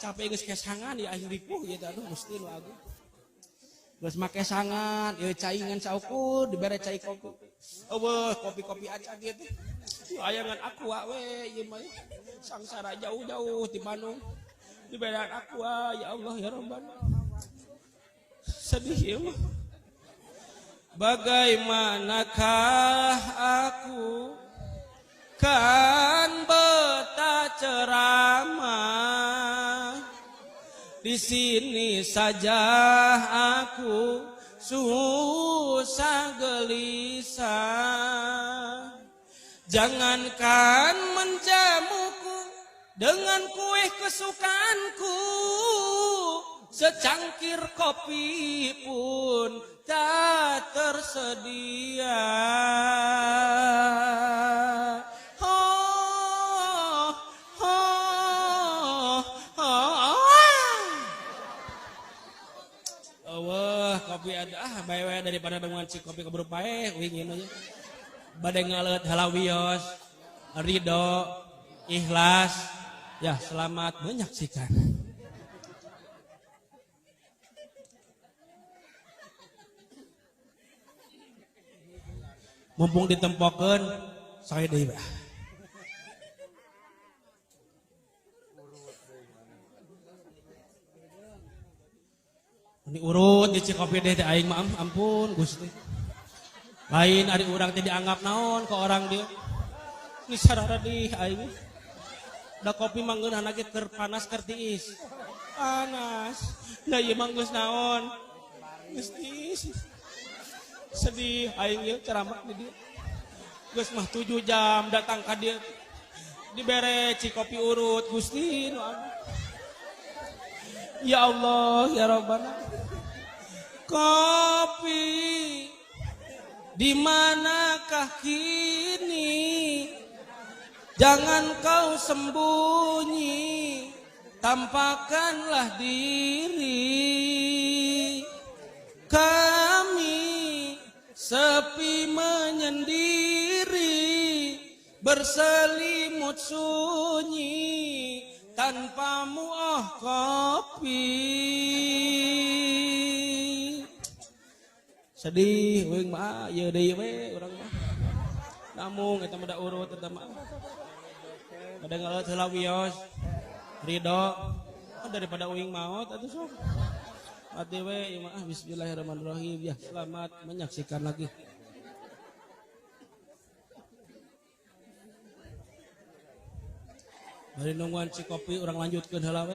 Capek geus kesangan ya aing ripuh ieu teh aduh Gusti nu agung. Geus make sangan, ieu cai ngan saukur dibere cai kopi. Eueuh kopi-kopi acan ieu teh. Ayangan aqua we ieu mah. Sangsara jauh-jauh ti Bandung. Diberean aqua ya Allah ya Rabbana. Sedih ieu mah. Bagaimanakah aku kan betah ceramah, di sini saja aku susah gelisah. Jangankan menjamuku dengan kue kesukaanku, secangkir kopi pun tak tersedia. Oh, oh, oh, oh. Wah, kopi ada ah bae we daripada dengan si kopi keburu paeh uing ieu aja. Bade ngaleut heula wios, ridho, ikhlas. Ya, selamat menyaksikan. Mumpung ditempokeun saya deui bah. Ini urut di Cikopi deh teh aing mah ampun Gusti. Lain ari urang teh dianggap naon ke orang dia. Ini sararadih aing. Da kopi mah ngeunahna ge keur panas keur tiis. Panas. Da ieu mah geus naon? Geus tiis. Sedih aing ieu ceramah di dieu. Geus mah 7 jam datang ka dieu. Dibere cikopi urut Gusti nu agung. Ya Allah ya Rabbana. Kopi di manakah kini? Jangan kau sembunyi, tampakkanlah diri. Kami sepi menyendiri, berselimut sunyi, tanpamu oh kopi. Sedih uing mah ieu deui we urang mah. Namung eta mah da urut eta mah. Bade ngaleut heula wios. Ridho. Oh, daripada uing maot atuh sok. Mati we ieu mah. Bismillahirrahmanirrahim. Ya, selamat menyaksikan lagi. Bari nungguan si kopi urang lanjutkeun heula we.